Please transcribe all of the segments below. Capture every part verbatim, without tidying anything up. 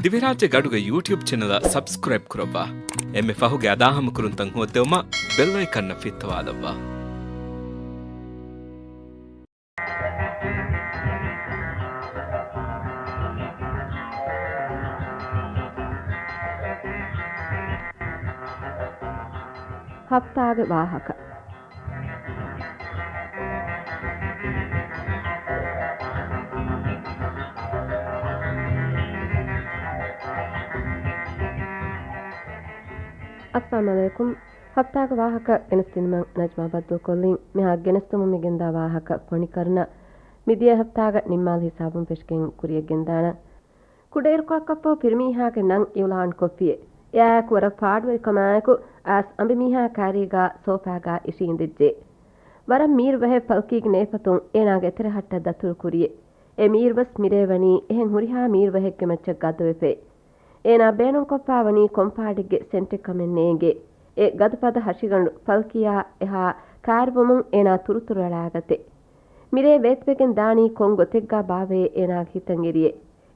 ދިވެހިރާއްޖޭގެ އަޑުގެ ޔޫޓިއުބް ޗެނަލަށް ސަބްސްކްރައިބް ކުރައްވާ. އެންމެ ފަހުގެ އަދާހަމަކުރުންތައް ހޯއްދެވުމަށް ބެލް އައިކަންއަށް ފިއްތަވާލައްވާ. ހަފްތާގެ ވާހަކަ. އައްސަލާމު ޢަލައިކުމް. ހަފްތާގެ ވާހަކަ ގެނެސްދިނުމަށް ނަޖްމާ ބައްދަލުކޮށްލީ. މިހާ ގެނެސްދެމުން މިގެންދާ ވާހަކަ ފޮނިކަރުނަ މިދިޔަ ހަފްތާގަ ނިންމާލި ހިސާބުން ފެށިގެން ކުރިޔަށް ގެންދާނަން. ކުޑައިރުކޮޅަކަށްފަހު ފިރިމީހާގެ ނަން އިއުލާން ކޮށްފިއޭ. އެއާއެކު ވަރަށް ފާޑުވެރިކަމާއެކު އައިސް އަނބިމީހާ ކާރީގާ ސޯފާގާ އިށީނދެއްޖެ. ވަރަށް މީރު ވަހެއް ފަލްކީގެ ނޭފަތުން އޭނާގެ އެތެރެހައްޓަށް ދަތުރު ކުރިއޭ. އެ މީރުވެސް މިރޭ ވަނީ އެހެން ހުރިހާ މީރުވަހެއްގެ މައްޗަށް ގަދަވެފައި. އޭނާ ބޭނުންކޮށްފާވަނީ ކޮންފާޑެއްގެ ސެންޓެއް ކަމެއް ނޭނގޭ. އެ ގަދަފަދަ ހަށިގަނޑު ފަލްކީއާ އެހާ ކާރިވުމުން އޭނާ ތުރުތުރުއަޅާގަތޭ. މިރޭ ވޭތުވެގެން ދާނީ ކޮން ގޮތެއްގާ ބާވައޭ އޭނާގެ ހިތަށް އެރިއޭ.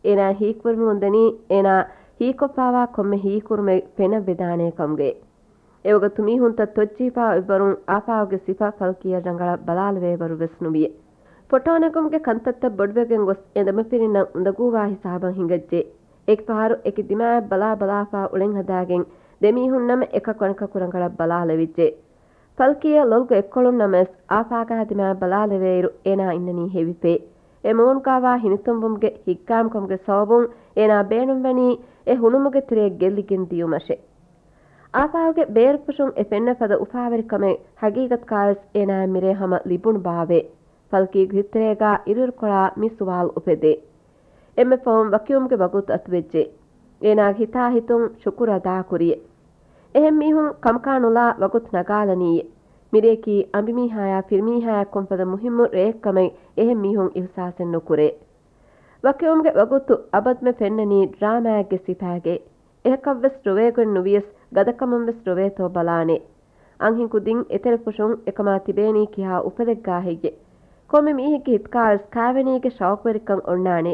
އޭނާ ހީކުރެވެމުންދަނީ އޭނާ ހީކޮށްފާވާ ކޮންމެ ހީކުރުމެއް ފެނަށްވެދާނޭ ކަމުގައި. އެވަގުތު މީހުންތައް ތޮއްޖެހިފާ އޮތްވަރުން އާފާގެ ސިފަ ފަލްކީއަށް ރަނގަޅަށް ބަލާލެވޭވަރު ވެސް ނުވިއޭ. ފޮޓޯ ނެގުމުގެ ކަންތައްތައް ބޮޑުވެގެން ގޮސް އެނދުމަފިރިންނަށް އުނދަގޫވާ ހިސާބަށް ހިނގައްޖެ. އެކި ފަހަރު އެކި ދިމާއަށް ބަލާ ބަލާފާ އުޅެން ހަދާގެން ދެމީހުންނަމަ އެކަކު އަނެކަކު ރަނގަޅަށް ބަލާލެވިއްޖެ. ފަލްކީއަށް ލޮލުގަ އެއްކޮޅުން ނަމަވެސް އާފާގާ ދިމާއަށް ބަލާލެވޭއިރު އޭނާ އިންނަނީ ހެވިފައި. އެ މޫނުގާވާ ހިނިތުންވުމުގެ ހިތްގާއިމުކަމުގެ ސަބަބުން އޭނާ ބޭނުންވަނީ އެ ހުނުމުގެ ތެރެއަށް ގެއްލިގެން ދިޔުމަށެ. އާފާގެ ބޭރުފުށުން އެ ފެންނަ ފަދަ އުފާވެރިކަމެއް ހަގީގަތުގާވެސް އޭނާއަށް މިރޭ ހަމަ ލިބުނުބާވޭ؟ ފަލްކީގެ ހިތްތެރޭގާ އިރުއިރުކޮޅާ މި ސުވާލު އުފެދޭ. އެންމެ ފަހުން ވަކިވުމުގެ ވަގުތު އަތުވެއްޖެ. އޭނާގެ ހިތާ ހިތުން ޝުކުރު އަދާކުރިއޭ. އެހެން މީހުން ކަމަކާ ނުލާ ވަގުތު ނަގާލަނީއޭ. މިރޭއަކީ އަނބިމީހާޔާ ފިރިމީހާޔާ ކޮންފަދަ މުހިއްމު ރެއެއްކަމެއް އެހެން މީހުން އިހުސާސެއް ނުކުރޭ. ވަކިވުމުގެ ވަގުތު އަބަދުމެ ފެންނަނީ ޑްރާމާއެއްގެ ސިފައިގައި. އެހަކަށްވެސް ރޮވޭގޮތް ނުވިޔަސް ގަދަކަމުންވެސް ރޮވޭތޯ ބަލާނޭ. އަންހެން ކުދިން އެތެރެފުށުން އެކަމާ ތިބޭނީ ކިހާ އުފަލެއްގާ ހެއްޔޭ؟ ކޮންމެ މީހެއްގެ ހިތުގާވެސް ކާވެނީގެ ޝައުޤުވެރިކަން އޮންނާނޭ.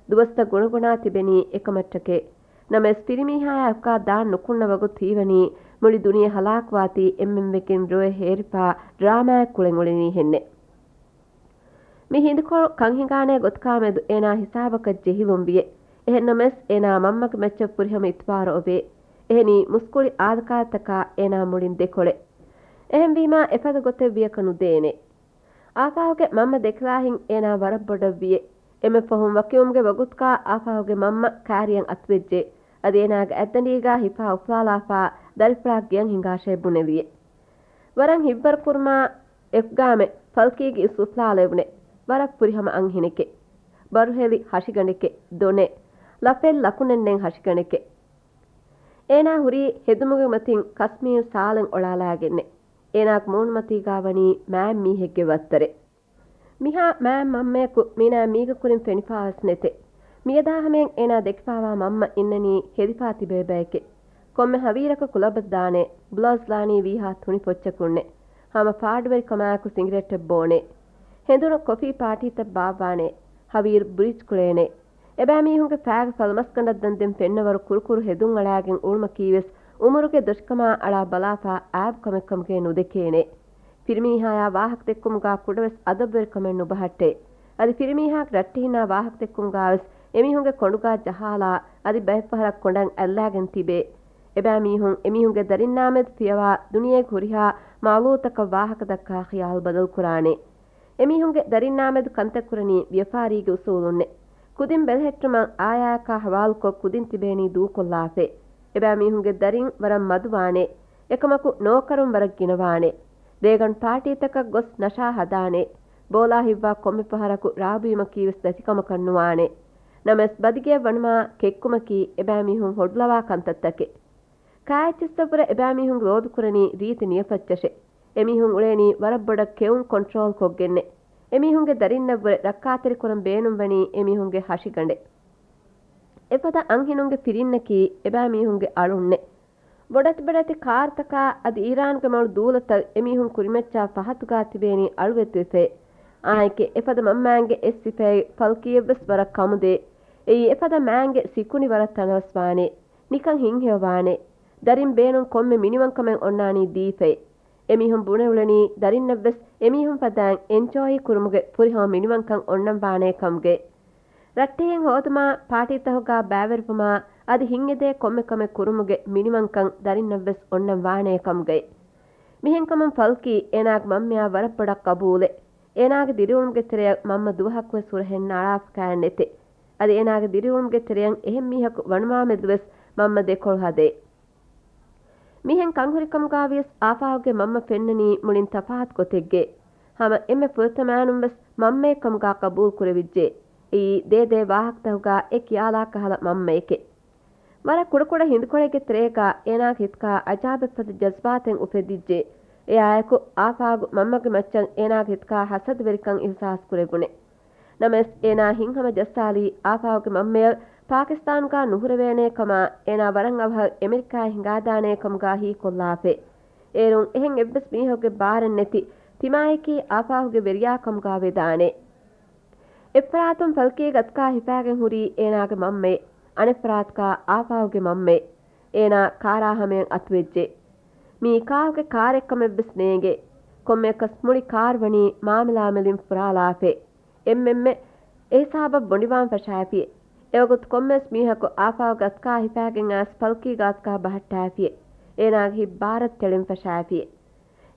ދުވަސްތައް ގުނަގުނާ ތިބެނީ އެކަމަށްޓަކޭ. ނަމަވެސް ފިރިމީހާޔާ އެކާ ދާން ނުކުންނަ ވަގުތު ހީވަނީ މުޅި ދުނިޔެ ހަލާކުވާތީ އެންމެން ވެގެން ރޮއެ ހޭރިފާ ޑްރާމާއެއް ކުޅެން އުޅެނީހެންނޭ. މި ހިނދުކޮޅު ކަންހިނގާނޭ ގޮތަކާމެދު އޭނާ ހިސާބަކަށް ޖެހިލުން ވިޔޭ. އެހެން ނަމަވެސް އޭނާ މަންމަގެ މައްޗަށް ފުރިހަމަ އިތުބާރު އޮވޭ. އެހެނީ މުސްކުޅި އާދަކާދަތަކާ އޭނާ މުޅިން ދެކޮޅޭ. އެހެންވީމާ އެފަދަ ގޮތެއް ވިޔަކަށް ނުދޭނެ. އާފާގެ މަންމަ ދެކިލާހިން އޭނާ ވަރަށް ބޮޑަށް ވިޔޭ. އެންމެ ފަހުން ވަކިވުމުގެ ވަގުތުގާ އާފާގެ މަންމަ ކާރިއަށް އަތުވެއްޖެ. އަދި އޭނާގެ އަތްދަނޑީގާ ހިފާ އުފުލާލާފާ ދަރިފުޅާ ގެޔަށް ހިނގާށޭ ބުނެލިޔޭ. ވަރަށް ހިތްވަރު ކުރުމާ އެކުގާމެ ފަލްކީގެ އިސް އުފުލާލެވުނެ. ވަރަށް ފުރިހަމަ އަންހެނެކޭ. ބަރުހެލި ހަށިގަނޑެކޭ. ދޮނެ. ލަފެއް ލަކުނެއް ނެތް ހަށިގަނޑެކޭ. އޭނާ ހުރީ ހެދުމުގެ މަތިން ކަސްމީރު ސާލެއް އޮޅާލާގެންނެ. އޭނާގެ މޫނުމަތީގާ ވަނީ މާތް މީހެއްގެ ވައްތަރެއް. މިހާ މާތް މަންމަޔަކު މީނާ މީގެ ކުރިން ފެނިފާވެސް ނެތޭ. މިއަދާ ހަމަޔަށް އޭނާ ދެކިފާވާ މަންމަ އިންނަނީ ހެދިފާ ތިބޭ ބަޔެކޭ. ކޮންމެ ހަވީރަކަށް ކުލަބަށް ދާނޭ، ބްލައުޒް ލާނީ ވީހާ ތުނި ފޮއްޗަކުންނޭ. ހަމަ ފާޑުވެރިކަމާއެކު ސިނގިރޭޓެއް ބޯނޭ. ހެނދުނު ކޮފީ ޕާޓީތައް ބާއްވާނޭ. ހަވީރު ބްރީޗް ކުޅޭނޭ. އެބައިމީހުންގެ ފައިގެ ފަލުމަސްގަނޑަށް ދަންދެން ފެންނަވަރު ކުރުކުރު ހެދުން އަޅާގެން އުޅުމަކީވެސް އުމުރުގެ ދޮށިކަމާ އަޅާ ބަލާފާ އައިބު ކަމެއް ކަމުގައި ނުދެކޭނެ. ފިރިމީހާޔާ ވާހަކަދެއްކުމުގާ ކުޑަވެސް އަދަބުވެރިކަމެއް ނުބަހައްޓޭ. އަދި ފިރިމީހާގެ ރައްޓެހިންނާ ވާހަކަދެއްކުމުގާވެސް އެމީހުންގެ ކޮނޑުގާ ޖަހާލާ އަދި ބައެއްފަހަރަށް ކޮނޑަށް އައްލާގެން ތިބޭ. އެބައިމީހުން އެމީހުންގެ ދަރިންނާމެދު ފިޔަވާ ދުނިޔޭގެ ހުރިހާ މައުލޫއުތަކަށް ވާހަކަދައްކާ ޚިޔާލު ބަދަލުކުރާނެ. އެމީހުންގެ ދަރިންނާމެދު ކަންތައް ކުރަނީ ވިޔަފާރީގެ އުސޫލުންނެ. ކުދިން ބެލެހެއްޓުމަށް އާޔާއަކާ ހަވާލުކޮށް ކުދިން ތިބޭނީ ދޫކޮށްލާފައި. އެބައިމީހުންގެ ދަރިން ވަރަށް މަދުވާނެ. އެކަމަކު ނޯކަރުން ވަރަށް ގިނަވާނެ. ރޭގަނޑު ޕާޓީތަކަށް ގޮސް ނަޝާ ހަދާނެ. ބޯލާ ހިއްވާ ކޮންމެ ފަހަރަކު ރާބުއިމަކީވެސް ދަތިކަމަކަށް ނުވާނެ. ނަމަވެސް ބަދިގެއަށް ވަނުމާ ކެއްކުމަކީ އެބައިމީހުން ހޮޑުލަވާ ކަންތައްތަކެއް. ކާއެއްޗިއްސަށްވުރެ އެބައިމީހުން ލޯބިކުރަނީ ރީތި ނިޔަފައްޗަށެ. އެމީހުން އުޅޭނީ ވަރަށް ބޮޑަށް ކެއުން ކޮންޓްރޯލް ކޮށްގެންނެ. އެމީހުންގެ ދަރިންނަށްވުރެ ރައްކާތެރިކުރަން ބޭނުންވަނީ އެމީހުންގެ ހަށިގަނޑެއް. އެފަދަ އަންހެނުންގެ ފިރިންނަކީ އެބައިމީހުންގެ އަޅުންނެ. ބޮޑެތި ބޮޑެތި ކާރުތަކާ އަދި އީރާންގެ މޮޅު ދޫލަތައް އެމީހުން ކުރިމައްޗާ ފަހަތުގާ ތިބޭނީ އަޅުވެތިވެފައި. އާނއެކޭ އެފަދަ މަންމައިންގެ އެއް ސިފައެއް ފަލްކީއަށްވެސް ވަރަށް ކަމުދޭ. އެއީ އެފަދަ މާންގެ ސިކުނޑި ވަރަށް ތަނަވަސްވާނެ. ނިކަން ހިތްހެޔޮވާނެ. ދަރިން ބޭނުން ކޮންމެ މިނިވަންކަމެއް އޮންނާނީ ދީފައި. އެމީހުން ބުނެއުޅެނީ ދަރިންނަށްވެސް އެމީހުން ފަދައިން އެންޖޯއި ކުރުމުގެ ފުރިހަމަ މިނިވަންކަން އޮންނަންވާނޭ ކަމުގައި. ރައްޓެހިން ހޯދުމާ، ޕާޓީތަކުގާ ބައިވެރިވުމާ، އަދި ހިތްއެދޭ ކޮންމެ ކަމެއް ކުރުމުގެ މިނިވަންކަން ދަރިންނަށްވެސް އޮންނަން ވާނޭ ކަމުގައި. މިހެންކަމުން ފަލްކީ އޭނާގެ މަންމަޔާ ވަރަށް ބޮޑަށް ޤަބޫލެއް. އޭނާގެ ދިރިއުޅުމުގެ ތެރެއަށް މަންމަ ދުވަހަކުވެސް ހުރަހެއް ނަޅާފަކައެއް ނެތެ. އަދި އޭނާގެ ދިރިއުޅުމުގެ ތެރެއަށް އެހެން މީހަކު ވަނުވާމެދުވެސް މަންމަ ދެކޮޅު ހަދޭ. މިހެން ކަންހުރިކަމުގާވިޔަސް އާފާގުގެ މަންމަ ފެންނަނީ މުޅިން ތަފާތު ގޮތެއްގައި. ހަމަ އެންމެ ފުރަތަމައިނުންވެސް މަންމައެއް ކަމުގާ ޤަބޫލު ކުރެވިއްޖެ. އެއީ ދޭދޭ ވާހަކަތަކުގާ އެ ކިޔާލާ ކަހަލަ މަންމައެކެ. ވަރަށް ކުޑަކުޑަ ހިނދުކޮޅެއްގެ ތެރޭގާ އޭނާގެ ހިތުގާ އަޖާބެއްފަދަ ޖަޒްބާތެއް އުފެދިއްޖެ. އެއާއެކު އާފާގު މަންމަގެ މައްޗަށް އޭނާގެ ހިތުގާ ހަސަދަވެރިކަން އިހުސާސް ކުރެވުނެ. ނަމަވެސް އޭނާ ހިތްހަމަ ޖައްސާލީ އާފާގުގެ މަންމަޔަށް ޕާކިސްތާނުގާ ނުހުރެވޭނޭ ކަމާ، އޭނާ ވަރަށް އަވަހަށް އެމެރިކާއަށް ހިނގާދާނޭ ކަމުގާ ހީކޮށްލާފައި. އޭރުން އެހެން އެއްވެސް މީހަކުގެ ބާރެއް ނެތި ތިމާޔަކީ އާފާގުގެ ވެރިޔާ ކަމުގާ ވެދާނެ. އެއްފަރާތުން ފަލްކީގެ އަތުގާ ހިފާގެން ހުރީ އޭނާގެ މަންމައެއް، އަނެއްފަރާތުގާ އާފާގުގެ މަންމައެއް. އޭނާ ކާރާ ހަމަޔަށް އަތުވެއްޖެ. މީ ކާކުގެ ކާރެއްކަމެއްވެސް ނޭނގެ. ކޮންމެއަކަސް މުޅި ކާރު ވަނީ މާމަލާމެލިން ފުރާލާފައި. އެންމެންމެ އެހިސާބަށް ބޮނޑިވާން ފަށާފިއެ. އެވަގުތު ކޮންމެވެސް މީހަކު އާފާގުގެ އަތުގާ ހިފާގެން އައިސް ފަލްކީގެ އަތުގާ ބަހައްޓާފިއެ. އޭނާގެ ހިތް ބާރަށް ތެޅެން ފަށާފިއެ.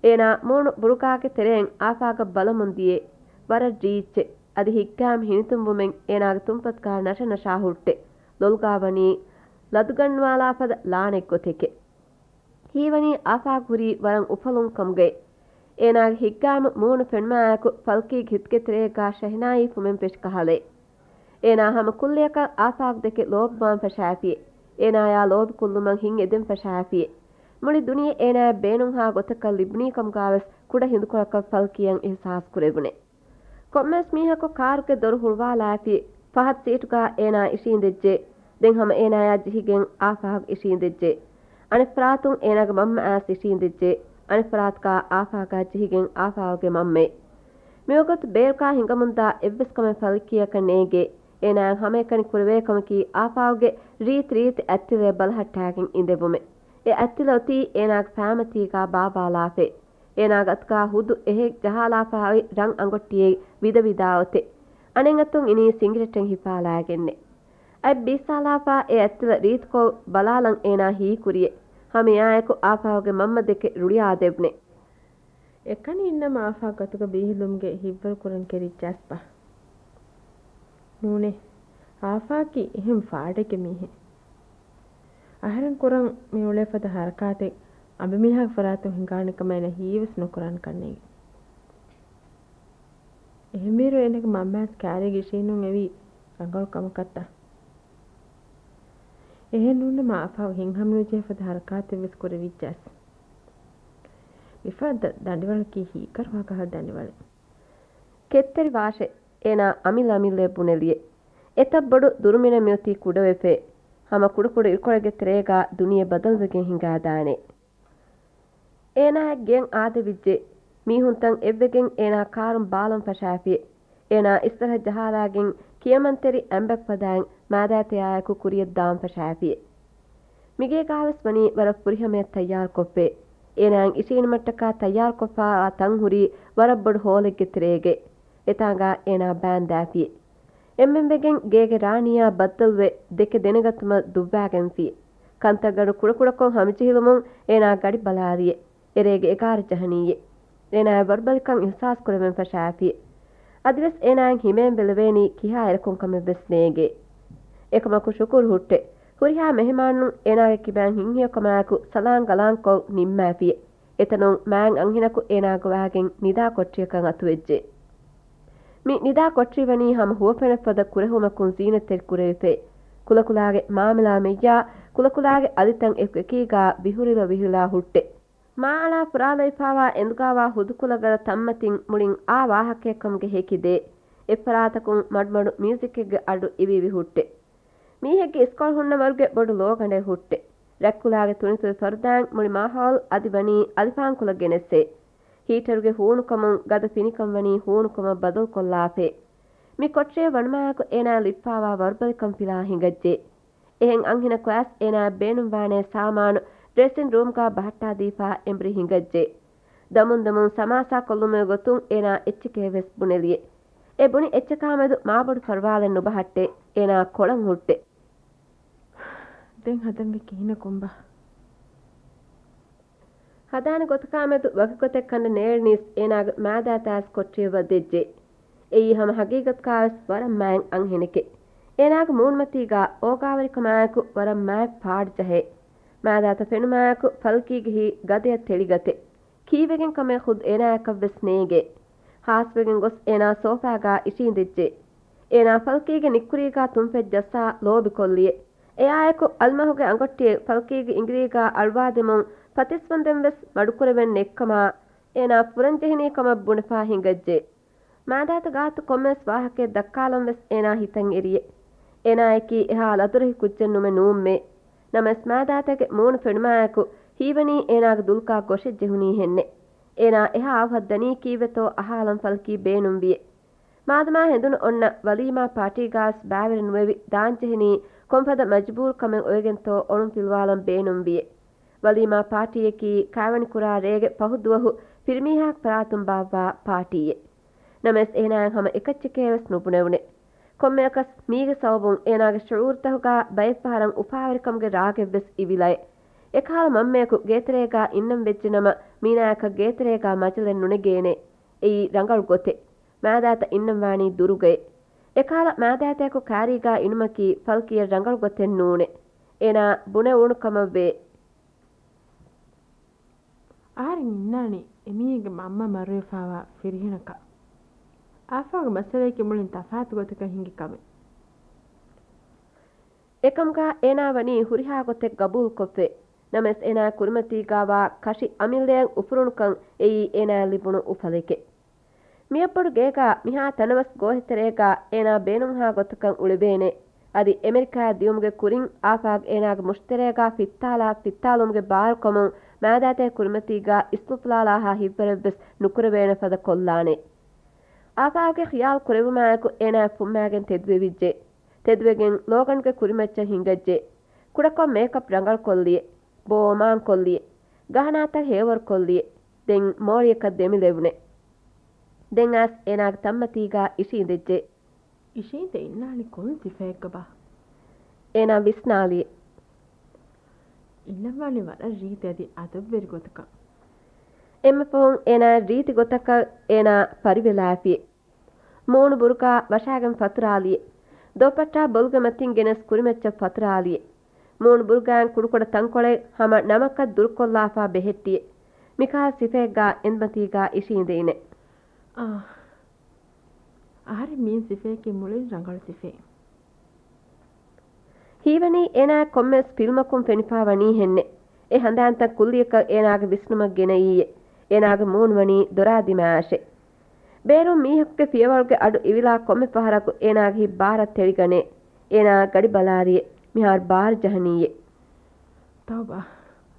އޭނާ މޫނު ބުރުގާގެ ތެރެއިން އާފާގަށް ބަލަމުން ދިޔައެ. ވަރަށް ރީއްޗެ. އަދި ހިތްގައިމު ހިނިތުންވުމެން އޭނާގެ ތުންފަތުގާ ނަށަ ނަށާ ހުއްޓެ. ލޮލުގާ ވަނީ ލަދުގަންނުވާލާ ފަދަ ލާނެއްގޮތެކެ. ހީވަނީ އާފާގު ހުރީ ވަރަށް އުފަލުން ކަމުގައި. އޭނާގެ ހިތްގައިމު މޫނު ފެނުމާއެކު ފަލްކީގެ ހިތުގެ ތެރޭގާ ޝަހިނާއީ ފުމެން ފެށި ކަހަލައެ. އޭނާ ހަމަ ކުއްލިއަކަށް އާފާގު ދެކެ ލޯބިވާން ފަށާފިއެ. އޭނާޔާ ލޯބި ކުއްލުމަށް ހިތް އެދެން ފަށާފިއެ. މުޅި ދުނިޔެ އޭނާޔަށް ބޭނުންހާ ގޮތަކަށް ލިބުނީ ކަމުގާވެސް ކުޑަ ހިނދުކޮޅަކަށް ފަލްކީއަށް އިހުސާސް ކުރެވުނެ. ކޮންމެވެސް މީހަކު ކާރުގެ ދޮރު ހުޅުވާލާފި ފަހަތު ސީޓުގާ އޭނާ އިށީނދެއްޖެ. ދެން ހަމަ އޭނާޔާ ޖެހިގެން އާފާގު އިށީނދެއްޖެ. އަނެއްފަރާތުން އޭނާގެ މަންމަ އައިސް އިށީނދެއްޖެ. އަނެއްފަރާތުގާ އާފާގާ ޖެހިގެން އާފާގުގެ މަންމައެއް. މިވަގުތު ބޭރުގާ ހިނގަމުންދާ އެއްވެސް ކަމެއް ފަލްކީއަކަށް ނޭނގޭ. އޭނާއަށް ހަމައެކަނި ކުރެވޭ ކަމަކީ އާފާގުގެ ރީތި ރީތި އަތްތިލައެއް ބަލަހައްޓާގެން އިނދެވުމެއް. އެ އަތްތިލަ އޮތީ އޭނާގެ ފައިމަތީގާ ބާބާލާފައި. އޭނާގެ އަތުގާ ހުދު އެހެއް ޖަހާލާފައި ރަން އަނގޮއްޓިއެއް ވިދަވިދާ އޮތެއް. އަނެއް އަތުން އިނީ ސިނގިރެޓެއް ހިފާލާގެންނެ. އަތް ބީއްސާލާފާ އެ އަތްތިލަ ރީތިކޮށް ބަލާލަން އޭނާ ހީކުރިއެ. ހަމައެއާއެކު އާފާގުގެ މަންމަ ދެކެ ރުޅިއާދެވުނެ. އެކަނި އިންނަމަ އާފާ ގަތުގަ ބީހިލުމުގެ ހިތްވަރު ކުރަން ކެރިއްޖާސްބާ؟ ނޫނޭ. އާފާގެ އެހެން ފާޑެއްގެ މީހެއް. އަހަރެން ކުރަން މި އުޅޭ ފަދަ ހަރަކާތެއް އަނބިމީހާގެ ފަރާތުން ހިނގާނެ ކަމަށް އޭނަ ހީވެސް ނުކުރާނެ ކަންނޭނގެ. އެހެންވީރު އޭނަގެ މަންމައަސް ކާރީގެ އިށީނުން އެވީ ރަނގަޅު ކަމަކަށްތަ؟ އެހެން ނޫންނަމަ އާފާގު ހިތްހަމަނުޖެހޭ ފަދަ ހަރަކާތެއްވެސް ކުރެވިއްޖާސް. މިފަދަ ދަނޑިވަޅަކީ ހީކަރުވާ ކަހަލަ ދަނޑިވަޅެއް. ކެތްތެރި ވާށޭ. އޭނާ އަމިއްލަ އަމިއްލައަށް ބުނެލިއެ. އެތައްބޮޑު ދުރުމިނަށް މިއޮތީ ކުޑަވެފައި. ހަމަ ކުޑަކުޑަ އިރުކޮޅެއްގެ ތެރޭގާ ދުނިޔެ ބަދަލުވެގެން ހިނގާދާނެ. އޭނާއަށް ގެއަށް އާދެވިއްޖެ. މީހުންތައް އެއްވެގެން އޭނާ ކާރުން ބާލަން ފަށާފިއެ. އޭނާ އިސްތަށަށް ޖަހާލާގެން ކިޔަމަންތެރި އަނބެއް ފަދައިން މާދާތެޔާއެކު ކުރިޔަށް ދާން ފަށާފިއެ. މިގޭގާވެސް ވަނީ ވަރަށް ފުރިހަމަޔަށް ތައްޔާރުކޮށްފައި. އޭނާއަށް އިށީނުމަށްޓަކާ ތައްޔާރުކޮށްފައިވާ ތަން ހުރީ ވަރަށް ބޮޑު ހޯލެއްގެ ތެރޭގައި. އެތާނގާ އޭނާ ބާންދާފިއެ. އެންމެންވެގެން ގޭގެ ރާނީއާ ބައްދަލުވެ ދެކެ ދެނެގަތުމަށް ދުއްވާގެންފިއެ. ކަންތައްގަނޑު ކުޑަކުޑަކޮށް ހަމަޖެހިލުމުން އޭނާ ގަޑި ބަލާލިއެ. އެރޭގެ އެގާރަ ޖަހަނީއެ. އޭނާއަށް ވަރުބަލިކަން އިހުސާސް ކުރެވެން ފަށާފިއެ. އަދިވެސް އޭނާއަށް ހިމޭން ބެލެވޭނީ ކިހާ އެރަކުން ކަމެއްވެސް ނޭނގޭ. އެކަމަކު ޝުކުރު ހުއްޓެ. ހުރިހާ މެހެމާނުން އޭނާގެ ކިބައިން ހިތްހެޔޮކަމާއެކު ސަލާން ގަލާންކޮށް ނިންމާފިއެ. އެތަނުން މާތް އަންހެނަކު އޭނާ ގޮވާގެން ނިދާ ކޮޓަރިއަކަށް އަތުވެއްޖެ. މި ނިދާ ކޮޓަރި ވަނީ ހަމަ ހުވަފެނަށްފަދަ ކުރެހުމަކުން ޒީނަތްތެރި ކުރެވިފައި. ކުލަކުލާގެ މާމަލާ މެއްޔާ، ކުލަކުލާގެ އަލިތަން އެކުއެކީގާ ވިހުރިލަ ވިހުރިލާ ހުއްޓެ. މާ އަޅާ ފުރާލައިފާވާ އެނދުގާވާ ހުދުކުލަގަދަ ތަންމަތިން މުޅިން އާ ވާހަކައެއްކަމުގެ ހެކިދޭ. އެއްފަރާތަކުން މަޑުމަޑު މިއުޒިކެއްގެ އަޑު އިވިއިވި ހުއްޓެ. މީހެއްގެ އިސްކޮޅު ހުންނަ ވަރުގެ ބޮޑު ލޯގަނޑެއް ހުއްޓެ. ރަތްކުލާގެ ތުނިތުނި ފަރުދާއިން މުޅި މާހައުލް އަދި ވަނީ އަލިފާންކުލަ ގެނެސްއޭ. ހީޓަރުގެ ހޫނުކަމުން ގަދަ ފިނިކަން ވަނީ ހޫނުކަމަށް ބަދަލުކޮށްލާފައި. މި ކޮޓަރިއަށް ވަނުމާއެކު އޭނާ ލިބިފާވާ ވަރުބަލިކަން ފިލާ ހިނގައްޖެ. އެހެން އަންހެނަކު އައިސް އޭނާއަށް ބޭނުންވާނޭ ސާމާނު ޑްރެސިން ރޫމްގަ ބަހައްޓާދީފާ އެނބުރި ހިނގައްޖެ. ދަމުން ދަމުން ސަމާސާ ކޮށްލުމުގެ ގޮތުން އޭނާ އެއްޗެކޭ ވެސް ބުނެލިއެ. އެ ބުނި އެއްޗަކާމެދު މާބޮޑު ފަރުވާލެއް ނުބަހައްޓެ. އޭނާ ކޮޅަށް ހުއްޓެ. ދެން ހަދަންވީ ކިހިނަކުންބާ؟ ހަދާނެ ގޮތަކާމެދު ވަކި ގޮތެއް ކަނޑަ ނޭޅިނީސް އޭނާގެ މާދާތައިސް ކޮޓަރިއަށް ވަދެއްޖެ. އެއީ ހަމަ ހަގީގަތުގަވެސް ވަރަށް މާތް އަންހެނެކޭ. އޭނާގެ މޫނުމަތީގަ އޯގާވެރިކަމާއެކު ވަރަށް މާތް ފާޑު ޖަހޭ. މާދާތަ ފެނުމާއެކު ފަލްކީގެ ހިތް ގަދަޔަށް ތެޅިގަތެ. ކީއްވެގެން ކަމެއް ޚުދް އޭނާޔަކަށްވެސް ނޭނގޭ. ހާސްވެގެން ގޮސް އޭނާ ސޯފާގަ އިށީނދެއްޖެ. އޭނާ ފަލްކީގެ ނިއްކުރީގަ ތުންފަތް ޖައްސާ ލޯބިކޮށްލިއެ. އެއާއެކު އަލްމަހުގެ އަނގޮއްޓިއެއް ފަލްކީގެ އިނގިރީގަ އަޅުވާދެމުން ފަތިސްވަންދެން ވެސް މަޑުކުރެވެން ނެތްކަމަށް އޭނާ ފުރަންޖެހިނީ ކަމަށް ބުނެފާ ހިނގައްޖެ. މާދާތަ ގާތު ކޮންމެވެސް ވާހަކައެއް ދައްކާލަން ވެސް އޭނާ ހިތަށް އެރިއެ. އޭނާޔަކީ އެހާ ލަދުރަހި ކުއްޖެއް ނުމެ ނޫންމޭ. ނަމަވެސް މާދާތަގެ މޫނު ފެނުމާއެކު ހީވަނީ އޭނާގެ ދުލުކާ ގޮށެއް ޖެހުނީ ހެންނެއް. އޭނާ އެހާ އަވަހަށް ދަނީ ކީއްވެތޯ އަހާލަން ފަލްކީ ބޭނުންވިއެ. މާދަމާ ހެނދުނު އޮންނަ ވަލީމާ ޕާޓީގަވެސް ބައިވެރި ނުވެވި ދާންޖެހެނީ ކޮންފަދަ މަޖުބޫރު ކަމެއް އޮވެގެންތޯ އޮޅުން ފިލުވާލަން ބޭނުންވިއެ. ވަލީމާ ޕާޓީއަކީ ކައިވެނި ކުރާ ރޭގެ ފަހު ދުވަހު ފިރިމީހާ ފަރާތުން ބާއްވާ ޕާޓީއެއް. ނަމަވެސް އޭނާއަށް ހަމަ އެކައްޗެކޭ ވެސް ނުބުނެވުނެ. ކޮންމެއަކަސް މީގެ ސަބަބުން އޭނާގެ ޝުޢޫރުތަކުގަ ބައެއްފަހަރަށް އުފާވެރިކަމުގެ ރާގެއްވެސް އިވިލައެ. އެކަހަލަ މަންމަޔަކު ގޭތެރޭގަ އިންނަން ވެއްޖެނަމަ މީނާޔަކަށް ގޭތެރޭގަ މަޖަލެއް ނުނެގޭނެ. އެއީ ރަނގަޅު ގޮތެއް. މާދާތަ އިންނަންވާނީ ދުރުގައެ. އެކަހަލަ މާދާތަޔަކު ކާރީގަ އިނުމަކީ ފަލްކީއަށް ރަނގަޅު ގޮތެއް ނޫނެ. އޭނާ ބުނެވުނު ކަމަށްވޭ. އަހަރެން އިންނާނީ އެމީހެއްގެ މަންމަ މަރުވެފާވާ ފިރިހެނަކަށް. އާފާގެ މައްސަލަޔަކީ މުޅިން ތަފާތު ގޮތަކަށް ހިނގި ކަމެއް. އެކަމުގަ އޭނާ ވަނީ ހުރިހާ ގޮތެއް ގަބޫލުކޮށްފައި. ނަމަވެސް އޭނާ ކުރިމަތީގަވާ ކަށި އަމިއްލަޔަށް އުފުރުނުކަން އެއީ އޭނާއަށް ލިބުނު އުފަލެކެ. މިއަށްވުރެ ގޭގަ މިހާ ތަނަވަސް ގޯހެތެރޭގަ އޭނާ ބޭނުންހާ ގޮތަކަށް އުޅެވޭނެ. އަދި އެމެރިކާއަށް ދިޔުމުގެ ކުރިން އާފާގެ އޭނާގެ މުށިތެރޭގަ ފިއްތާލާ ފިއްތާލުމުގެ ބާރުކަމުން މާދާތައް ކުރިމަތީގަ އިސްލުފުލާލާހާ ހިތްވަރެއްވެސް ނުކުރެވޭނެ ފަދަ ކޮށްލާނެ. އާފާގެ ޚިޔާލު ކުރެވުމާއެކު އޭނާ ފުއްމާގެން ތެދުވެވިއްޖެ. ތެދުވެގެން ލޯގަންގެ ކުރިމައްޗަށް ހިނގައްޖެ. ކުޑަކޮށް މޭކަޕް ރަނގަޅުކޮށްލިއެ. ބޯ އޮމާން ކޮށްލިއެ. ގަހަނާތައް ހޭވަރުކޮށްލިއެ. ދެން މޯޅިއަކަށް ދެމިލެވުނެ. ދެން އައިސް އޭނާގެ ތަންމަތީގަ އިށީނދެއްޖެ. އިށީނދެ އިންނާނީ ކޮން ސިފައެއްގަބާ؟ އޭނާ ވިސްނާލިއެ. އިންނަންވާނީ ވަރަށް ރީތި އަދި އަދަބުވެރި ގޮތަކަށް. އެންމެ ފަހުން އޭނާ ރީތި ގޮތަކަށް އޭނާ ފަރިވެލާފިއެ. މޫނު ބުރުގާ ވަށާގެން ފަތުރާލިއެ. ދޯޕައްޓާ ބޮލުގެ މަތިން ގެނެސް ކުރިމައްޗަށް ފަތުރާލިއެ. މޫނު ބުރުގާއިން ކުޑަކުޑަ ތަންކޮޅެއް ހަމަ ނަމަކަށް ދުރުކޮށްލާފާ ބެހެއްޓިއެ. މިކަހަލަ ސިފައެއްގާ އެންމަތީގާ އިށީނދެއިނެ. އާ، އަހަރެން މިއިން ސިފައަކީ މުޅިން ރަނގަޅު ސިފައެއް. ހީވަނީ އޭނާ ކޮންމެސް ފިލްމަކުން ފެނިފާ ވަނީހެންނެއް. އެ ހަނދާންތައް ކުއްލިއަކަށް އޭނާގެ ވިސްނުމަށް ގެނައީއެ. އޭނާގެ މޫނު ވަނީ ދޮރާ ދިމާއަށެ. ބޭރުން މީހަކުގެ ފިޔަވަޅުގެ އަޑު އިވިލާ ކޮންމެ ފަހަރަކު އޭނާގެ ހިތް ބާރަށް ތެޅިގަނޭ. އޭނާ ގަޑި ބަލާލިއެ. މިހާރު ބާރު ޖަހަނީއެ. ތައުބާ.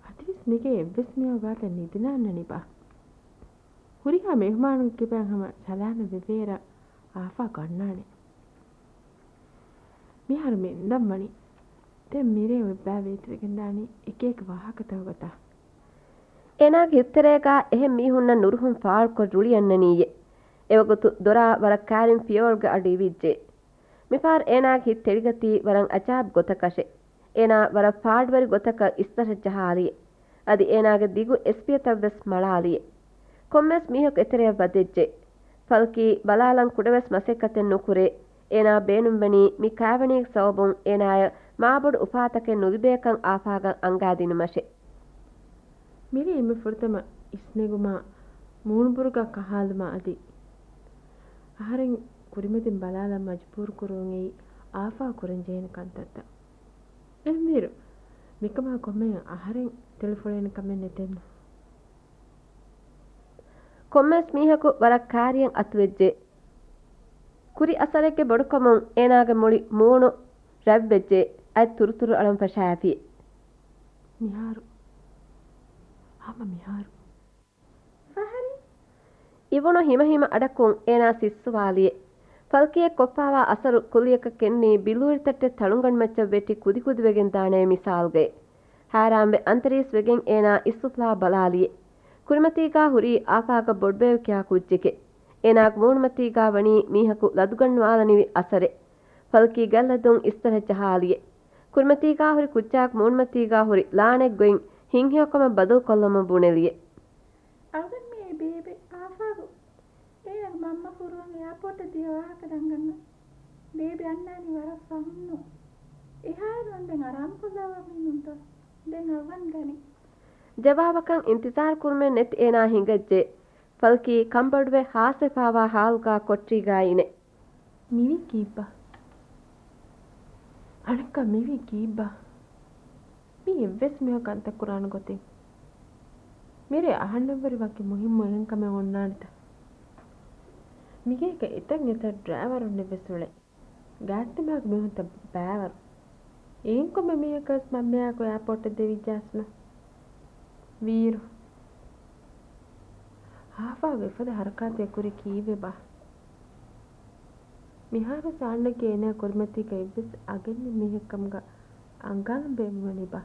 އަދިވެސް މީގެ އެއްވެސް މީހަކު ގާތަށް ނިދިލާންނަނީބާ؟ ހުރިހާ މެހުމާނުންގެ ކިބައިން ހަމަ ސަލާމަތް ވެވޭއިރަށް އާފާ ގަންނާނެ. މިހާރު މި އިންދަން ވަނީ. ދެން މިރޭ އޮތްބާވޭތިވެގެންދާނީ އެކިއެކި ވާހަކަތަކުގަތާ. އޭނާގެ ހިތުތެރޭގާ އެހެން މީހުންނަށް ނުރުހުން ފާޅުކޮށް ރުޅިއަންނަނީއެ. އެވަގުތު ދޮރާ ވަރަށް ކައިރިން ފިޔަވަޅުގެ އަޑު އިވިއްޖެ. މިފަހަރު އޭނާގެ ހިތް ތެޅިގަތީ ވަރަށް އަޖާބު ގޮތަކަށެ. އޭނާ ވަރަށް ފާޑުވެރި ގޮތަކަށް އިސްތަށަށް ޖަހާލިއެ. އަދި އޭނާގެ ދިގު އެސްޕިޔަތައްވެސް މަޅާލިއެ. ކޮންމެސް މީހަކު އެތެރެއަށް ވަދެއްޖެ. ފަލްކީ ބަލާލަން ކުޑަވެސް މަސައްކަތެއް ނުކުރޭ. އޭނާ ބޭނުންވަނީ މި ކައިވެނީގެ ސަބަބުން އޭނާޔަށް މާބޮޑު އުފާތަކެއް ނުލިބޭކަން އާފާގަ އަންގާދިނުމަށެ. މިރޭ އެންމެ ފުރަތަމަ އިސްނެގުމާ މޫނުބުރުގަ ކަހާލުމާ އަދި އަހަރެން ކުރިމަތިން ބަލާލަން މަޖުބޫރު ކުރުވުން އެއީ އާފާ ކުރަން ޖެހޭނެ ކަންތައްތައް. އެހެންވީރު، މިކަމާ ކޮންމެއަށް އަހަރެން ތެޅިފޮޅޭނެ ކަމެއް ނެތެއްނު. ކޮންމެސް މީހަކު ވަރަށް ކާރިއަށް އަތުވެއްޖެ. ކުރި އަސަރެއްގެ ބޮޑުކަމުން އޭނާގެ މުޅި މޫނު ރަތްވެއްޖެ. އަތް ތުރުތުރު އަޅަން ފަށާފި. މިހާރު. ހަމަ މިހާރު. ފަހަރި. އިވުނު ހިމަހިމަ އަޑަކުން އޭނާ ސިއްސުވާލިއެ. ފަލްކީއަށް ކޮށްފާވާ އަސަރު ކުއްލިއަކަށް ކެނޑި ބިއްލޫރިތައްޓެއް ތަޅުންގަނޑުމައްޗަށް ވެއްޓި ކުދިކުދިވެގެން ދާނެ މިސާލުގައި. ހައިރާންވެ އަންތަރީސް ވެގެން އޭނާ އިސްއުފުލާ ބަލާލިއެ. ކުރިމަތީގާ ހުރީ އާފާގަށް ބޮޑުބޭވި ކިޔާ ކުއްޖެކެއް. އޭނާގެ މޫނުމަތީގާ ވަނީ މީހަކު ލަދުގަންނަވާލަނިވި އަސަރެއް. ފަލްކީ ގައްލަދުން އިސްތަށަށް ޖަހާލިއެ. ކުރިމަތީގާ ހުރި ކުއްޖާގެ މޫނުމަތީގާ ހުރި ލާނެއްގޮތް ހިތްހެޔޮކަމަށް ބަދަލުކޮށްލަމުން ބުނެލިއެ. އަޅުގަނޑު މިއީ ބޭބެ އާފާގު. އޭނާގެ މަންމަ ފުރުވަން އެއާޕޯޓަށް ދިޔަ ވާހަކަ ދަންގަންނަ. ބޭބެ އަންނާނީ ވަރަށް ފަހުންނު. އެހާއިރު ދެން އަރާމުކޮށްލާ ވަމީނުންތަ؟ ދެން އަވަން ގަނެ. ޖަވާބަކަށް އިންތިޒާރު ކުރުމެއް ނެތި އޭނާ ހިނގައްޖެ. ފަލްކީ ކަންބޮޑުވެ ހާސްވެފާވާ ހާލުގާ ކޮޓަރީގާ އިނެ. މިވީ ކީއްބާ؟ އަނެއްކާ މިވީ ކީއްބާ؟ މީ އެއްވެސް މީހަކު ކަންތައް ކުރާނެ ގޮތެއް. މިރޭ އަހަންނަށްވުރެ ވަކި މުހިއްމު އެހެން ކަމެއް އޮންނާނެތަ؟ މިގޭގަ އެތައް އެތައް ޑްރައިވަރުންނެއްވެސް އުޅޭ. ގާތްތިމާގެ މީހުންތައް ބައިވަރު. އެހެން ކޮންމެ މީހަކަށް މަންމަޔާއެކު އެއާޕޯޓަށް ދެވިއްޖާސްނު. ވީއިރު. އާފާގު އެފަދަ ހަރަކާތެއް ކުރީ ކީއްވެބާ؟ މިހާރު ސާންނަކީ އޭނާ ކުރިމަތީގަ އެއްވެސް އަގެއްނެތް މީހެއްކަމުގަ އަނގާން ބޭނުންވަނީބާ؟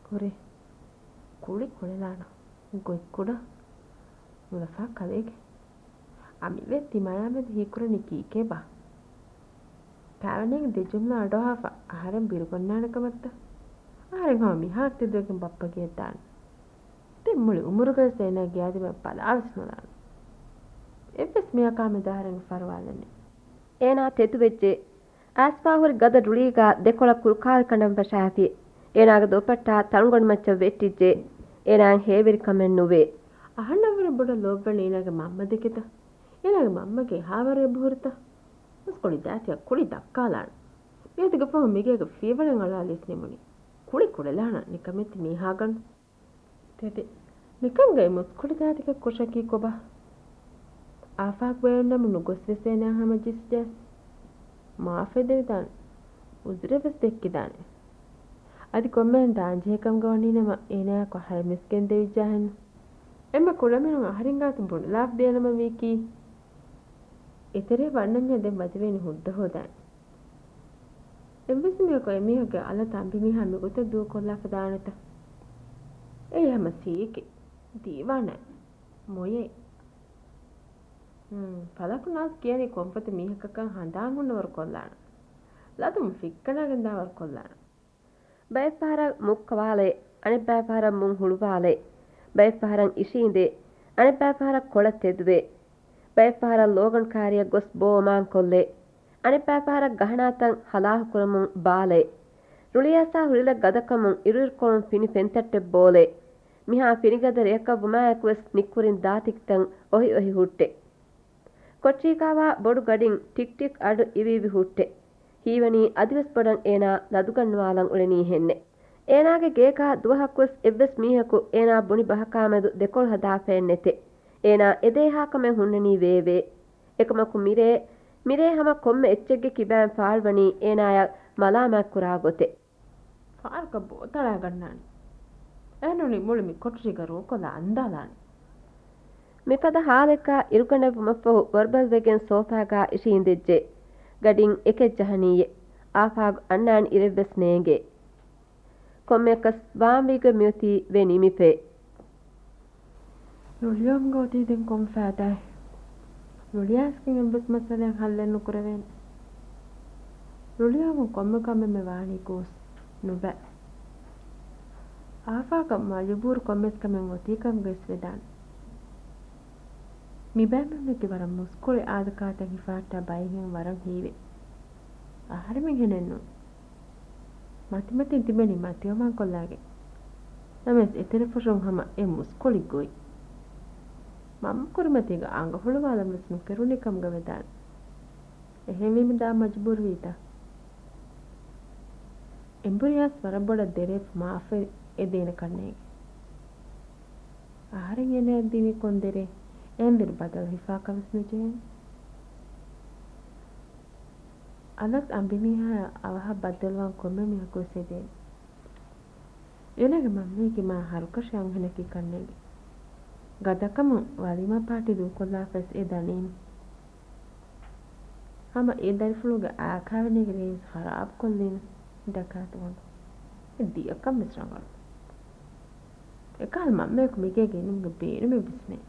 ހުރޭ. ކުޅި ކުޅެލާނަ. ގޮތްކުޑަ. ނުލަފާ ކަލޭގެ. އަމިއްލަ ތި މަޔާމެދު ހީކުރަނީ ކީކޭބާ؟ ކާވެނޭގެ ދެ ޖުމްލަ އަޑުއަހާފަ އަހަރެން ބިރުގަންނާނެ ކަމަށްތަ؟ އަހަރެން ހަމަ މިހާރު ތެދުވެގެން ބައްޕަ ގެޔަށް ދާނެ. ދެން މުޅި އުމުރުގަވެސް އޭނާ ގެޔާދިމާ ބަލާވެސް ނުލާނެ. އެއްވެސް މީހަކާ މެދު އަހަރެންގެ ފަރުވާލެއް ނެތް. އޭނާ ތެދުވެއްޖެ. އައިސްފާ ހުރި ގަދަ ރުޅީގާ ދެކޮޅަށް ކުރުކާލި ކަނޑަން ފަށާފި. އޭނާގެ ދުޕައްޓާ ތަޅުންގަނޑުމައްޗަށް ވެއްޓިއްޖެ. އޭނާއަށް ހޭވެރިކަމެއް ނުވޭ. އަހަންނަށްވުރެ ބޮޑަށް ލޯބިވަނީ އޭނާގެ މަންމަ ދެކެތަ؟ އޭނާގެ މަންމަގެ އެހާވަރު އެބަހުރިތަ؟ މުސްކުޅި ދާތިއަށް ކުޅި ދައްކާލާނެ. މިއަދުގެ ފަހުން މިގޭގެ ފިޔަވަޅެއް އަޅާލީސް ނިމުނީ. ކުޅި ކުޅެލާނަ ނިކަމެތި މީހާގަނޑު. ތެދެއް. ނިކަން ގައި މުސްކުޅި ދާތިގެ ކުށަކީ ކޮބާ؟ އާފާގު ބަޔަންނަމުން ނުގޮސްވެސް އޭނާ ހަމަ ޖިސްޖަސް. މާފެދެވިދާނެ. އުޒުރެއް ވެސް ދެއްކިދާނެ. އަދި ކޮންމެހެން ދާންޖެހޭ ކަމުގަ ވަނީނަމަ އޭނާއަކު އަހަރެން ވެސް ގެންދެވިއްޖާހެންނު. އެންމެ ކުޑަމިނުން އަހަރެން ގާތު ބުނެލާފަ ދޭނަމަ ވީކީ. އެތެރޭ ވަންނަންޏާ ދެން ވަދެވޭނެ ހުއްދަ ހޯދާނެ. އެއްވެސް މީހަކު އެމީހެއްގެ އަލަށް އަނބިމީހާ މިގޮތަށް ދޫކޮށްލާފަ ދާނެތަ؟ އެއީ ހަމަ ސީއެކޭ. ދީވާނާ. މޮޔައެއް. ހުން، ފަލަކު ނާޒް ކިޔަނީ ކޮންފަދަ މީހަކަކަށް ހަނދާން ހުންނަވަރު ކޮށްލާނަ. ލަދުން ފިއްކަނާގެން ދާވަރު ކޮށްލާނަ. ބައެއްފަހަރަށް މުއްކަވާލޭ، އަނެއްބައިފަހަރަށް މުން ހުޅުވާލޭ، ބައެއްފަހަރަށް އިށީނދޭ، އަނެއްބައިފަހަރަށް ކޮޅަށް ތެދުވޭ، ބައެއްފަހަރަށް ލޯގަނޑުކާރިއަށް ގޮސް ބޯ އޮމާންކޮށްލޭ، އަނެއްބައިފަހަރަށް ގަހަނާތައް ހަލާހުކުރަމުން ބާލޭ، ރުޅިއައިސާ ހުޅިލަ ގަދަކަމުން އިރުއިރުކޮޅުން ފިނި ފެންތައްޓެއް ބޯލޭ، މިހާ ފިނިގަދަ ރެއަކަށްވުމާއެކުވެސް ނިއްކުރިން ދާތިކިތައް އޮހިއޮހި ހުއްޓޭ. ކޮޓަރީގާވާ ބޮޑު ގަޑިން ޓިކް ޓިކް އަޑު އިވިއިވި ހުއްޓޭ. ހީވަނީ އަދިވެސް ބޮޑަށް އޭނާ ލަދުގަންނަވާލަން އުޅެނީހެންނެއް. އޭނާގެ ގޭގާ ދުވަހަކުވެސް އެއްވެސް މީހަކު އޭނާ ބުނި ބަހަކާމެދު ދެކޮޅު ހަދާފައެއް ނެތޭ. އޭނާ އެދޭހާ ކަމެއް ހުންނަނީ ވޭވޭ. އެކަމަކު މިރޭ، މިރޭ ހަމަ ކޮންމެ އެއްޗެއްގެ ކިބައިން ފާޅުވަނީ އޭނާޔަށް މަލާމާތްކުރާ ގޮތެއް. ފާރަކަށް ބޯތަޅާގަންނާނެ. އެހެންނޫނީ މުޅި މި ކޮޓަރީގަ ރޯކޮށްލާ އަންދާލާނެ. މިފަދަ ހާލެއްގާ އިރުގަނެވުމަށްފަހު ވަރުބަލިވެގެން ސޯފާގާ އިށީނދެއްޖެ. ގަޑިން އެކެއް ޖަހަނީއެއް. އާފާގު އަންނާނެ އިރެއްވެސް ނޭނގޭ. ކޮންމެއަކަސް ވާންވީގޮތް މިއޮތީ ވެ ނިމިފައި. ރުޅިއައުމުގަ އޮތީ ދެން ކޮން ފައިދާއެއް؟ ރުޅިއައިސްގެން އެއްވެސް މައްސަލައެއް ހައްލެއް ނުކުރެވޭނެ. ރުޅިއައުމުން ކޮންމެ ކަމެއްމެ ވާނީ ގޯސް ނުބައި. އާފާގަ މަޖުބޫރު ކޮންމެސް ކަމެއް އޮތީކަން ވެސް ވެދާނެ. މިބައިމީހުންނަކީ ވަރަށް މުސްކުޅި އާދަކާތައް ހިފަހައްޓާ ބައެއްހެން ވަރަށް ހީވޭ. އަހަރެމެން ހެނެއްނު. މަތިމަތިން ތިބެނީ މަތިވަމާންކޮށްލާގެން. ނަމަވެސް އެތެރެފުށުން ހަމަ އެ މުސްކުޅި ގޮތް. މަންމަ ކުރިމަތީގަ އަނގަ ހުޅުވާލަން ވެސް ނުކެރުނިކަމުގަ ވެދާނެ. އެހެންވީމަ ދާ މަޖުބޫރުވީތަ؟ އެނބުރިޔާސް ވަރަށް ބޮޑަށް ދެރައެއް މާފަށް އެދޭނެ ކަންނޭނގެ. އަހަރެން އޭނަޔަށް ދިނީ ކޮން ދެރައެއް؟ އެހެންވީރު ބަދަލު ހިފާކަށް ވެސް ނުޖެހޭނެ. އަލަށް އަނބިމީހާޔާ އަވަހަށް ބައްދަލުވާން ކޮންމެ މީހަކު ވެސް އެދޭނެ. އޭނާގެ މަންމަޔަކީ މާ ހަރުކަށި އަންހެނަކީ ކަންނޭނގެ. ގަދަކަމުން ވަލީމާ ޕާޓީ ދޫކޮށްލާފަ ވެސް އެ ދަނީނު. ހަމަ އެ ދަރިފުޅުގެ އާކާވެނީގެ ރޭސް ޚަރާބުކޮށްލީމަ ދަކާތު ގޮނޑު. އެ ދިޔަކަން ވެސް ރަނގަޅު. އެކަހަލަ މަންމަޔަކު މިގޭގަ އިނުމުގެ ބޭނުމެއް ވެސް ނެތް.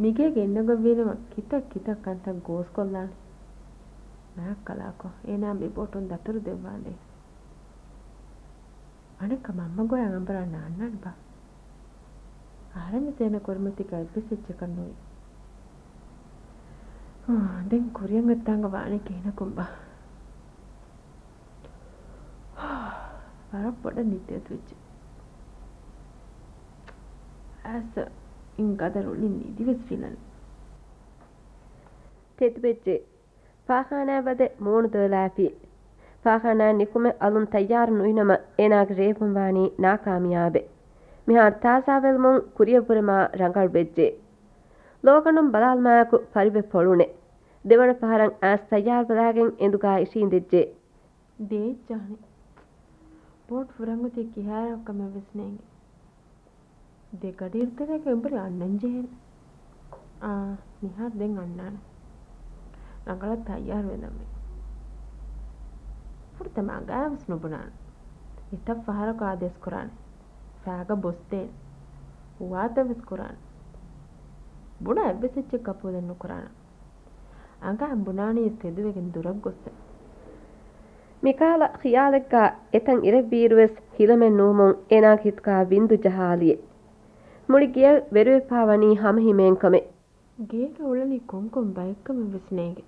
މިގޭގަ އިންނަގޮތްވީނަމަ ކިތައް ކިތައް ކަންތައް ގޯސްކޮށްލާނެ. މާތް ކަލާކޮ، އޭނާ މި ބޯޓުން ދަތުރު ދެއްވާނެ. އަނެއްކާ މަންމަ ގޮޔަށް އަނބުރާން ނާންނާނެ ބާ. އަހަރެން ވެސް އޭނަ ކުރިމަތީގަ އެއްވެސް އެއްޗަކަށް ނުވި. އާ، ދެން ކުރިއަށް އޮތްތާނގަ ވާނީ ކިހިނަކުން ބާ. ވަރަށް ބޮޑަށް ނިދި އަތުވެއްޖެ. އައިސް އިން ގަދަ ރުޅި ނިދި ވެސް ފިލަނީ. ތެދުވެއްޖެ. ފާޚާނާއަށް ވަދެ މޫނު ދޮވެލާފި. ފާޚާނާއަށް ނިކުމެ އަލުން ތައްޔާރު ނުވިނަމަ އޭނާގެ ރޭވުން ވާނީ ނާކާމިޔާބެއް. މިހާރު ތާޒާވެލުމުން ކުރިއަށްވުރެ މާ ރަނގަޅުވެއްޖެ. ލޯގަނޑުން ބަލާލުމާއެކު ފަރިވެ ފޮޅުނެ. ދެވަނަ ފަހަރަށް އައިސް ތައްޔާރު ވެލާގެން އެނދުގާ އިށީނދެއްޖެ. ދޭއްޗާނެ. ބޯޓް ފުރަން އޮތީ ކިހާއިރަކު ކަމެއް ވެސް ނޭނގެ. ދެ ގަޑިއިރުތަކެއްގެ އެނބުރި އަންނަން ޖެހޭނެ. އާ، މިހާރު ދެން އަންނާނެ. ރަނގަޅަށް ތައްޔާރު ވެލަންވީ. ފުރަތަމަ އަނގަޔާ ވެސް ނުބުނާނެ. އެތައް ފަހަރަކު އާދޭސް ކުރާނެ. ފާގަ ބޮސްދޭނެ. ހުވާތައް ވެސް ކުރާނެ. ބުނާ އެއްވެސް އެއްޗެއް ގަބޫލެއް ނުކުރާނަން. އަނގަ ބުނާނީ ތެދުވެގެން ދުރަށް ގޮއްސަ. މިކަހަލަ ޚިޔާލެއްގަ އެތަން އިރެއްވިއިރުވެސް ހިލަމެއް ނުވުމުން އޭނާގެ ހިތުގަ ވިންދު ޖަހާލިއެ. މުޅި ގެޔަށް ވެރިވެފާ ވަނީ ހަމަހިމޭންކަމެއް. ގޭގަ އުޅެނީ ކޮންކޮން ބައެއްކަމެއް ވެސް ނޭނގެ.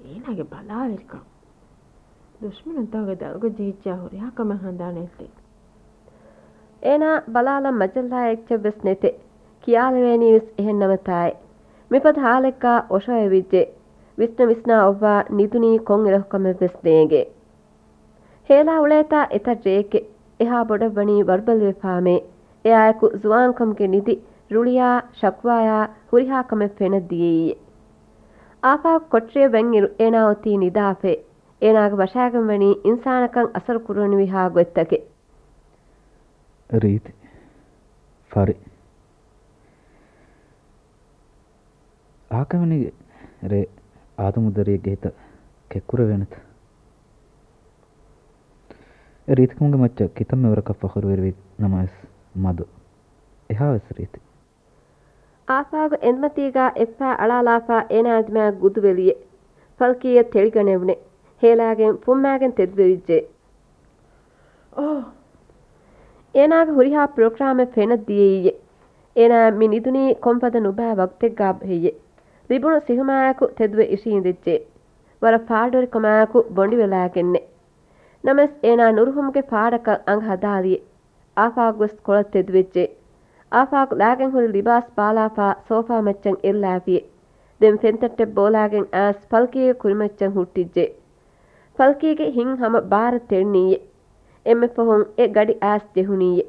އޭނާގެ ބަލާވެރިކަން. ދުޝްމަނުންތަކުގެ ދަލުގަ ޖެހިއްޖާ ހުރިހާ ކަމެއް ހަނދާނެއް ދޭ. އޭނާ ބަލާލަން މަޖައްލާ އެއްޗެއް ވެސް ނެތެ. ކިޔާލެވޭނީ ވެސް އެހެން ނަމަތާއެ. މިފަދަ ހާލެއްގަ އޮށޯއެވިއްޖެ. ވިސްނަ ވިސްނާ އޮއްވާ ނިދުނީ ކޮންއިރަކު ކަމެއް ވެސް ނޭނގެ. ހޭލާ އުޅޭތާ އެތައް ރެއެކެއް އެހާ ބޮޑަށް ވަނީ ވަރުބަލިވެފާމޭ. އެއާއެކު ޒުވާންކަމުގެ ނިދި، ރުޅިއާ، ޝަކުވާޔާ ހުރިހާ ކަމެއް ފެނަށް ދިޔައީއެ. އާފާގު ކޮޓަރިއަށް ވަންއިރު އޭނާ އޮތީ ނިދާފައި. އޭނާގެ ވަށާގެން ވަނީ އިންސާނަކަށް އަސަރު ކުރަނިވިހާ ގޮތްތަކެއް. ރީތި. ފަރި. އާކަވެނީގެ ރޭ އާދަމު ދަރިއެއްގެ ހިތަށް ކެތްކުރެވޭނެތަ؟ އެ ރީތިކަމުގެ މައްޗަށް ކިތަންމެ ވަރަކަށް ފަޚުރުވެރިވި ނަމަވެސް މަދު. އެހާވެސް ރީތި. އާފާގު އެނދުމަތީގާ އެއްފައި އަޅާލާފާ އޭނާ ދިމާއަށް ގުދުވެލިއެ. ފަލްކީއަށް ތެޅިގަނެވުނެ. ހޭލާގެން ފުއްމާގެން ތެދުވެވިއްޖެ. އޯ! އޭނާގެ ހުރިހާ ޕްރޮގްރާމެއް ފެނަށް ދިޔައީއެ. އޭނާ މި ނިދުނީ ކޮންފަދަ ނުބައި ވަގުތެއްގާ ބެހެއްޔެ. ލިބުނު ސިހުމާއެކު ތެދުވެ އިށީނދެއްޖެ. ވަރަށް ފާޑުވެރިކަމާއެކު ބޮނޑިވެލާގެންނެ. ނަމަވެސް އޭނާ ނުރުހުމުގެ ފާޑަކަށް އަނގަ ހަދާލިއެ. އާފާގުވެސް ކޮޅަށް ތެދުވެއްޖެ. އާފާގު ލާގެން ހުރި ލިބާސް ބާލާފާ ސޯފާ މައްޗަށް އެއްލާފިއެ. ދެން ފެންތައްޓެއް ބޯލާގެން އައިސް ފަލްކީގެ ކުރިމައްޗަށް ހުއްޓިއްޖެ. ފަލްކީގެ ހިތް ހަމަ ބާރަށް ތެޅިނީއެ. އެންމެ ފަހުން އެ ގަޑި އައިސް ޖެހުނީއެ.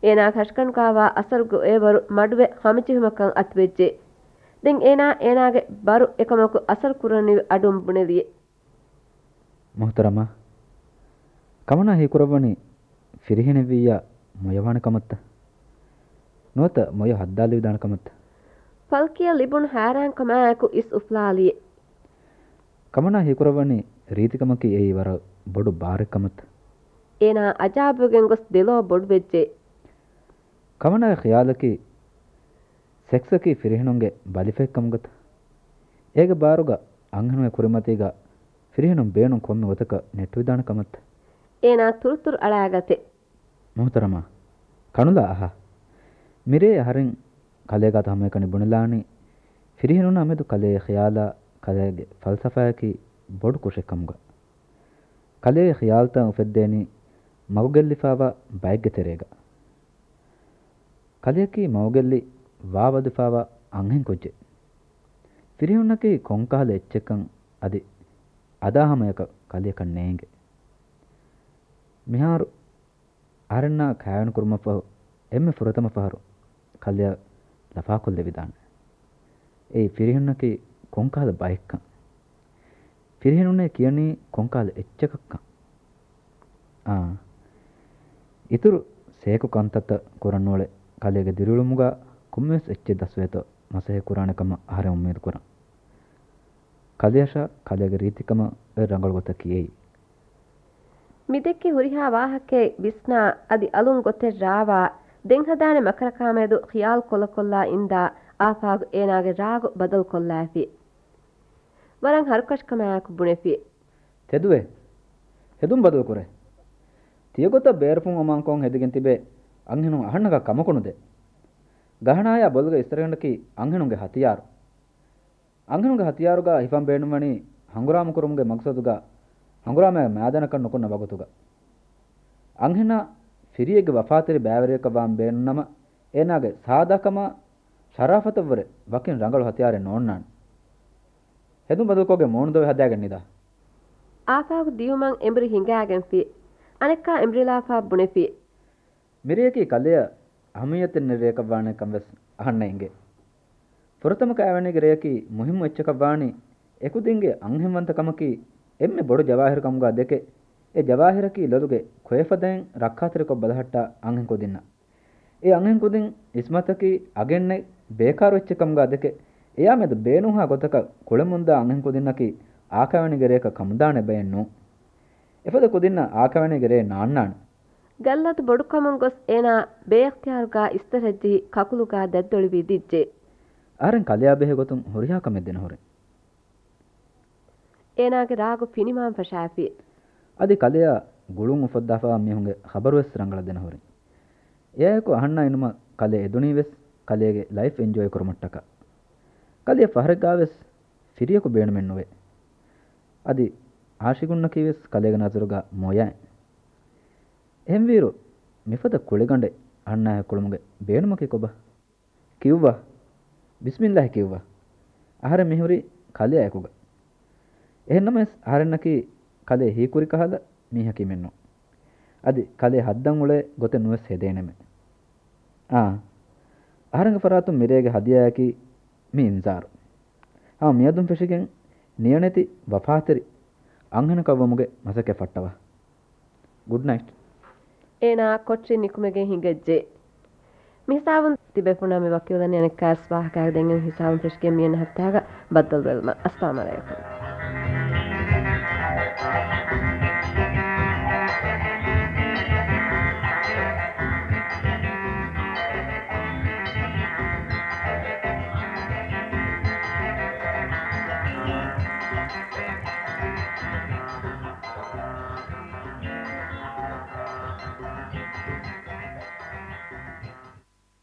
އޭނާގެ ހަށިގަނޑުގާވާ އަސަރުގެ އޮއެވަރު މަޑުވެ ހަމަޖެހުމަކަށް އަތުވެއްޖެ. ދެން އޭނާ އޭނާގެ ބަރު އެކަމަކު އަސަރު ކުރަނިވި އަޑުން ބުނެލިއެ. މުހުތަރަމާ، ކަމަނާ ހީކުރައްވަނީ ފިރިހެނެއްވިއްޔާ މޮޔަވާނެ ކަމަށްތަ؟ ނުވަތަ މޮޔަ ހައްދާލެވިދާނެ ކަމަށްތަ؟ ފަލްކީއަށް ލިބުނު ހައިރާންކަމާއެކު އިސް އުފުލާލިއެ. ކަމަނާ ހީކުރައްވަނީ ރީތިކަމަކީ އެއީ ވަރަށް ބޮޑު ބާރެއް ކަމަށްތަ؟ އޭނާ އަޖާބުވެގެން ގޮސް ދެލޯ ބޮޑުވެއްޖެ. ކަމަނާގެ ޚިޔާލަކީ ސެކްސަކީ ފިރިހެނުންގެ ބަލިފައެއް ކަމުގަތަ؟ އޭގެ ބާރުގަ އަންހެނުންގެ ކުރިމަތީގަ ފިރިހެނުން ބޭނުން ކޮންމެ ގޮތަކަށް ނެއްޓިވިދާނެ ކަމަށްތަ؟ އޭނާ ތުރުތުރު އަޅާގަތެ. މުހުތަރަމާ، ކަނުލާ އަހާ. މިރޭ އަހަރެން ކަލޭގާތު ހަމައެކަނި ބުނެލާނީ، ފިރިހެނުންނާ މެދު ކަލޭގެ ޚިޔާލާ ކަލޭގެ ފަލްސަފާއަކީ ބޮޑު ކުށެއް ކަމުގަ. ކަލޭގެ ޚިޔާލުތައް އުފެއްދޭނީ މަގުގެއްލިފާވާ ބައެއްގެ ތެރޭގަ. ކަލެއަކީ މަގުގެއްލި ވާވަދެފާވާ އަންހެން ކުއްޖެއް. ފިރިހެނުންނަކީ ކޮންކަހަލަ އެއްޗެއްކަން އަދި އަދާ ހަމަޔަކަށް ކަލެއަކަށް ނޭނގެ. މިހާރު އަހަރެންނާ ކާވެނިކުރުމަށްފަހު އެންމެ ފުރަތަމަ ފަހަރު ކަލެއަށް ލަފާކޮށްލެވިދާނެ. އެއީ ފިރިހެނުންނަކީ ކޮންކަހަލަ ބައެއްކަން. ފިރިހެނުންނޭ ކިޔަނީ ކޮންކަހަލަ އެއްޗަކަށްކަން. އާ. އިތުރު ސޭކު ކަންތައްތައް ކުރަން ނޫޅެ ކަލޭގެ ދިރިއުޅުމުގަ ކޮންމެވެސް އެއްޗެއް ދަސްވޭތޯ މަސައްކަތް ކުރާނެ ކަމަށް އަހަރެން އުއްމީދު ކުރަން. ކަލެޔަށާ ކަލޭގެ ރީތިކަމަށް އޮތް ރަނގަޅު ގޮތަކީ އެއީ. މިދެއްކި ހުރިހާ ވާހަކައެއް ވިސްނާ، އަދި އަލުން ގޮތެއް ރާވާ، ދެން ހަދާނެ މަކަރަކާމެދު ޚިޔާލް ކޮލަކޮށްލާ އިންދާ، އާފާގު އޭނާގެ ރާގު ބަދަލުކޮށްލާފި. ވަރަށް ހަރުކަށިކަމާއެކު ބުނެފި. ތެދުވޭ. ހެދުން ބަދަލުކުރޭ. ތިޔަގޮތަށް ބޭރުފުން އޮމާންކޮށް ހެދިގެން ތިބޭ އަންހެނުން އަހަންނަކަށް ކަމަކު ނުދޭ. ގަހަނާޔާ ބޮލުގެ އިސްތަށިގަނޑަކީ އަންހެނުންގެ ހަތިޔާރު. އަންހެނުންގެ ހަތިޔާރުގަ ހިފަން ބޭނުންވަނީ ހަނގުރާމަކުރުމުގެ މަގްސަދުގަ ހަނގުރާމައަށް މައިދާނަކަށް ނުކުންނަ ވަގުތުގަ. އަންހެނާ ފިރިއެއްގެ ވަފާތެރި ބައިވެރިޔަކަށް ވާން ބޭނުންނަމަ، އޭނާގެ ސާދާކަމާ ޝަރާފަތަށްވުރެ ވަކިން ރަނގަޅު ހަތިޔާރެއް ނޯންނާނެ. ހެދުން ބަދަލުކޮށްގެން މޫނުދޮވެ ހަދާގެން ނިދާ. އާފާގު ދިޔުމަށް އެނބުރި ހިނގާގެންފި. އަނެއްކާ އެނބުރިލާފާ ބުނެފި. މިރެޔަކީ ކަލެޔަށް އަހައްމިއްޔަތެއް ނެތް ރެޔަކަށް ވާނެ ކަން ވެސް އަހަންނަށް އެނގޭ. ފުރަތަމަ ކައިވެނީގެ ރެޔަކީ މުހިއްމު އެއްޗަކަށް ވާނީ، އެކުދިންގެ އަންހެންވަންތަކަމަކީ އެންމެ ބޮޑު ޖަވާހިރު ކަމުގަ ދެކެ، އެ ޖަވާހިރަކީ ލޮލުގެ ކޮއެފަދައިން ރައްކާތެރިކޮށް ބަލަހައްޓާ އަންހެން ކުދިންނަށް. އެ އަންހެން ކުދިން އިސްމަތަކީ އަގެއްނެތް ބޭކާރު އެއްޗެއް ކަމުގަ ދެކެ، އެޔާމެދު ބޭނުންހާ ގޮތަކަށް ކުޅެމުންދާ އަންހެން ކުދިންނަކީ އާކައިވެނީގެ ރެޔަކަށް ކަމުދާނެ ބައެއް ނޫން. އެފަދަ ކުދިންނަށް އާކައިވެނީގެ ރޭ ނާންނާނެ. ގައްލަދު ބޮޑުކަމުން ގޮސް އޭނާ ބޭއިޚްތިޔާރުގަ އިސްތަށިއެއްޖެހި ކަކުލުގަ ދަތްދޮޅިވީ ދިއްޖެ. އަހަރެން ކަލެޔާ ބެހޭ ގޮތުން ހުރިހާ ކަމެއް ދެނެހުރި. އޭނާގެ ރާގު ފިނިވާން ފަށާފި. އަދި ކަލެޔާ ގުޅުން އުފައްދާފަވާ މީހުންގެ ޚަބަރުވެސް ރަނގަޅަށް ދެނެހުރި. އެއާއެކު އަހަންނާ އިނުމަށް ކަލޭ އެދުނީވެސް ކަލޭގެ ލައިފް އެންޖޯއި ކުރުމަށްޓަކާ. ކަލެޔަށް ފަހަރެއްގާވެސް ފިރިޔަކު ބޭނުމެއް ނުވޭ. އަދި އާޝިގުންނަކީވެސް ކަލޭގެ ނަޒަރުގަ މޮޔައެއް. އެހެންވީރު، މިފަދަ ކުޅިގަނޑެއް އަހަންނާހެދި ކުޅުމުގެ ބޭނުމަކީ ކޮބާ؟ ކިއުއްވާ. ބިސްމިއްލާހި ކިއުއްވާ. އަހަރެން މިހުރީ ކަލެޔާ އެކުގަ. އެހެންނަމަވެސް އަހަރެންނަކީ ކަލޭ ހީކުރި ކަހަލަ މީހަކީމެއްނޫން. އަދި ކަލޭ ހައްދަން އުޅޭ ގޮތެއް ނުވެސް ހެދޭނެމެ. އާ. އަހަރެންގެ ފަރާތުން މިރޭގެ ހަދިޔާއަކީ މި އިންޒާރު. ހަމަ މިއަދުން ފެށިގެން ނިޔަނެތި ވަފާތެރި އަންހެނަކަށްވުމުގެ މަސައްކަތް ފައްޓަވާ. ގުޑް ނައިޓް. އޭނާ ކޮޓަރިން ނިކުމެގެން ހިނގައްޖެ. މިހިސާބުން ތިބޭފުޅުންނާ މި ވަކިވެލަނީ އަނެއްކާވެސް ވާހަކައާ ދެން އެން ހިސާބުން ފެށިގެން މިއަންނަ ހަފްތާގަ ބައްދަލުވެލުމަށް. އައްސަލާމު ޢަލައިކުމް.